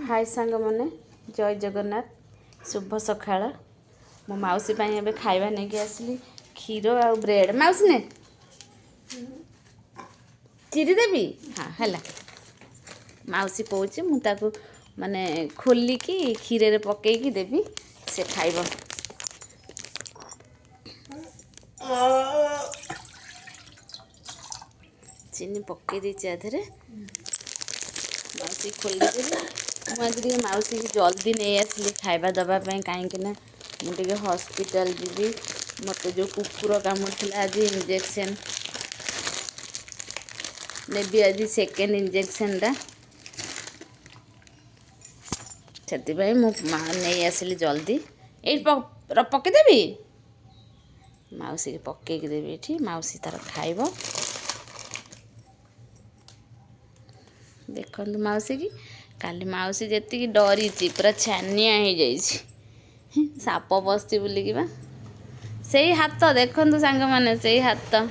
High ସାଙ୍ଗମାନେ, ଜୟ ଜଗନ୍ନାଥ, ଶୁଭ ସକାଳ। ମୋ ମାଉସୀ ପାଇଁ ଏବେ ଖାଇବା ନେଇକି ଆସିଲି, କ୍ଷୀର ଆଉ ବ୍ରେଡ଼। ମାଉସୀ ନେ, ଚିରିଦେବି। ହଁ ହେଲା। ମାଉସୀ କହୁଛି ମୁଁ ତାକୁ ମାନେ ଖୋଲିକି କ୍ଷୀରରେ ପକେଇକି ଦେବି, ସେ ଖାଇବ। ଚିନି ପକେଇ ଦେଇଛି ଆ ଦେହରେ। ମାଉସୀ ଖୋଲିଦେବି। ମୁଁ ଆଜି ଟିକେ ମାଉସୀକି ଜଲ୍ଦି ନେଇ ଆସିଲି ଖାଇବା ଦେବା ପାଇଁ, କାହିଁକି ନା ମୁଁ ଟିକେ ହସ୍ପିଟାଲ ଯିବି। ମୋତେ ଯେଉଁ କୁକୁର କାମୁଡ଼ିଥିଲା, ଆଜି ଇଞ୍ଜେକ୍ସନ୍ ନେବି, ଆଜି ସେକେଣ୍ଡ ଇଞ୍ଜେକ୍ସନ୍ଟା। ସେଥିପାଇଁ ମୁଁ ନେଇ ଆସିଲି ଜଲ୍ଦି। ଏଇଠି ପକେଇଦେବି, ମାଉସୀକି ପକେଇକି ଦେବି ଏଠି। ମାଉସୀ ତାର ଖାଇବ। ଦେଖନ୍ତୁ ମାଉସୀକି, କାଲି ମାଉସୀ ଯେତିକି ଡରିଛି, ପୁରା ଛାନିଆ ହେଇଯାଇଛି ସାପ ବସିଛି ବୁଲିକି ବା। ସେଇ ହାତ ଦେଖନ୍ତୁ ସାଙ୍ଗମାନେ, ସେଇ ହାତ।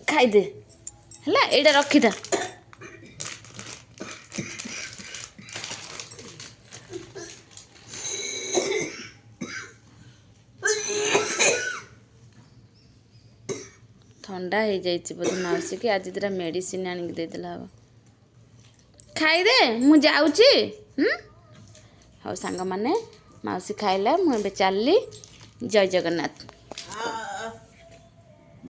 ଖାଇଦେ, ହେଲା। ଏଇଟା ରଖିଥା। ଥଣ୍ଡା ହେଇଯାଇଛି ବୋଧେ ମାଉସୀକି। ଆଜି ଦୁଇଟା ମେଡ଼ିସିନ ଆଣିକି ଦେଇଦେଲେ ହବ। ଖାଇଦେ, ମୁଁ ଯାଉଛି। ହଉ ସାଙ୍ଗମାନେ, ମାଉସୀ ଖାଇଲା, ମୁଁ ଏବେ ଚାଲିଲି। ଜୟ ଜଗନ୍ନାଥ।